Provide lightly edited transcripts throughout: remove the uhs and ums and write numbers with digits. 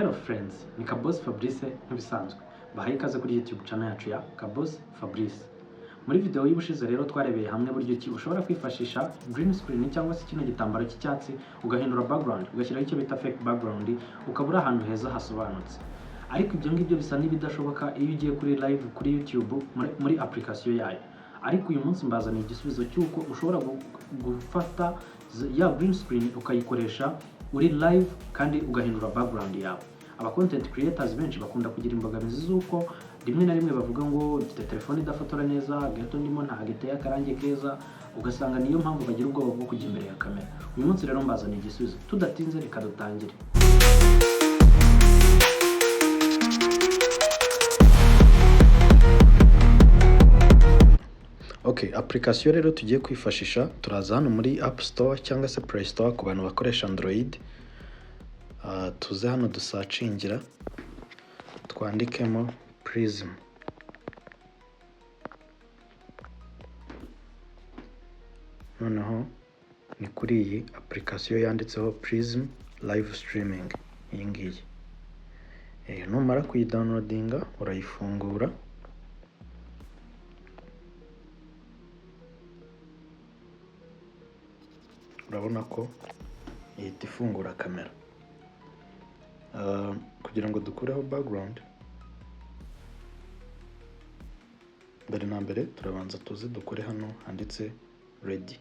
Hello friends, ni Kaboss Fabrice nk'ibisanzwe. Bahaye ikaze kuri YouTube channel yacu ya Kaboss Fabrice. Muri video y'ubushize rero twarebeye hamwe buryo ki ushobora kwifashisha green screen cyangwa se kino gitambaro cy'icyatsi, ugahindura background, ugashyiraho icyo bita fake background, ukaba uri ahantu heza hasobanutse. Ariko ibyo ngibyo bisa n'ibidashoboka iyo ugiye kuri live kuri YouTube muri application yayo. Ariko uyu munsi mbazaniye igisubizo cy'uko ushobora gufata ya green screen ukayikoresha uri live kandi ugahindura background yawe. Aba content creators benshi bakunda kugira imbogamizi z'uko rimwe na rimwe bavuga ngo mfite telefone idafotora neza, gato ndimo ntabwo iteye akarangi keza, ugasanga niyo mpamvu bagira ubwoba bwo kujya imbere ya kamera. Uyu munsi rero mbazaniye igisubizo. Tudatinze, reka dutangire. Okay, application rero tugiye kwifashisha, turaza hano muri App Store cyangwa se Play Store ku bantu bakoresha Android. Tuze hano dusearchingira, twandikemo Prism. Noneho ni kuri iyi application yanditseho Prism Live Streaming, iyi ngiyi. Numara kuyidownloadinga urayifungura. Urabona ko ihita ifungura kamera. Kugira ngo dukureho background, mbere na mbere turabanza tuze dukore hano handitse ready,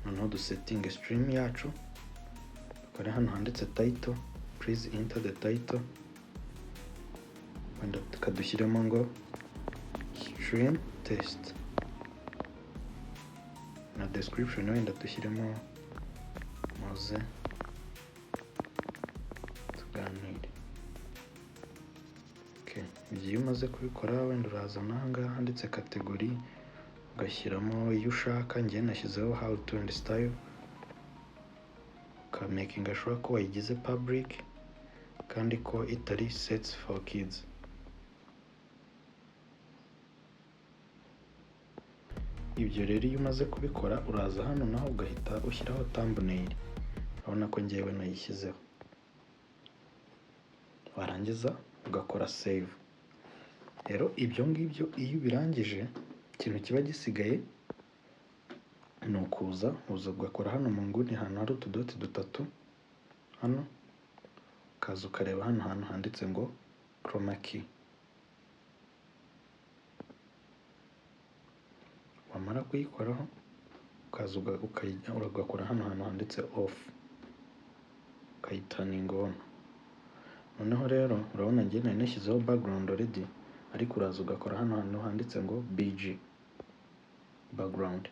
noneho dusettinge stream yacu, dukore hano handitse title, please enter the title, wenda tukadushyiremo ngo stream test, na description wenda dushyiremo muze tuganire. Okay. Igihe umaze kubikora, wenda uraza n'aha ngaha handitse category, ugashyiramo iyo ushaka. Njye nashyizeho how to and style, ukamakinga sure ko wayigize public kandi ko itari sets for kids. Ibyo rero iyo umaze kubikora, uraza hano naho ugahita ushyiraho thumbnail. Urabona ko ngewe nayishyizeho. Warangiza ugakora save. Rero ibyo ngibyo iyo ubirangije, ikintu kiba gisigaye ni ukuza uza ugakora hano mu nguni ahantu hari utudoti dutatu hano, ukaza ukareba hano hantu handitse ngo chroma key. Wamara kuyikoraho, ukaza ugakora hano hantu handitse off, ukayiturninga on. Noneho rero urabona njye nari nashyizeho background already, ariko uraza ugakora hano hantu handitse ngo BG, background,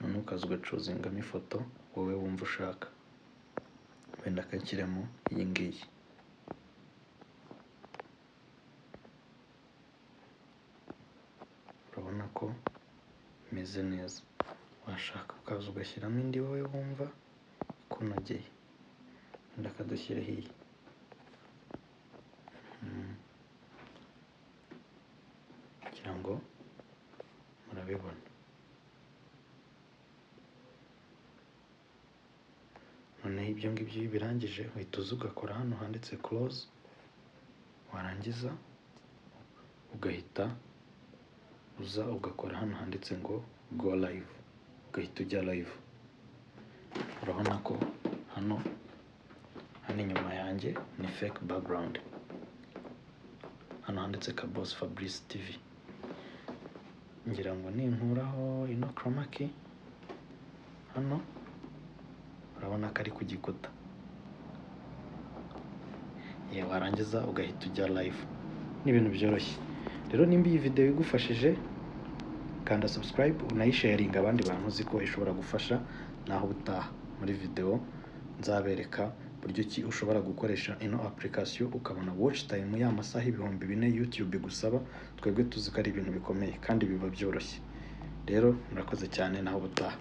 noneho ukaza ugachoosingamo ifoto wowe wumva ushaka. Wenda akanshyiramo iyi ngiyi. Urabona ko imeze neza. Washaka ukaza ugashyiramo indi wowe wumva ikunogeye, wenda akadushyireho iyi. Ngira ngo murabibona. Noneho ibyo ngibyo iyo ubirangije, uhita uza ugakora hano handitse close, warangiza ugahita uza ugakora hano handitse ngo go live, ugahita ujya live. Urabona ko hano inyuma yanjye ni fake background, hano handitse Kaboss Fabrice TV. Ngira ngo ninkuraho ino chroma key hano, urabona ko ari ku gikuta. Warangiza ugahita ujya live. Ni ibintu byoroshye. Rero nimba iyi video igufashije, kanda subscribe, unayisharinga abandi bantu uzi ko ishobora gufasha. Naho ubutaha muri video nzabereka buryo ki ushobora gukoresha ino application ukabona watch time y'amasaha 4000 YouTube igusaba. Twebwe tuzi ko ari ibintu bikomeye kandi biba byoroshye. Rero murakoze cyane, naho ubutaha.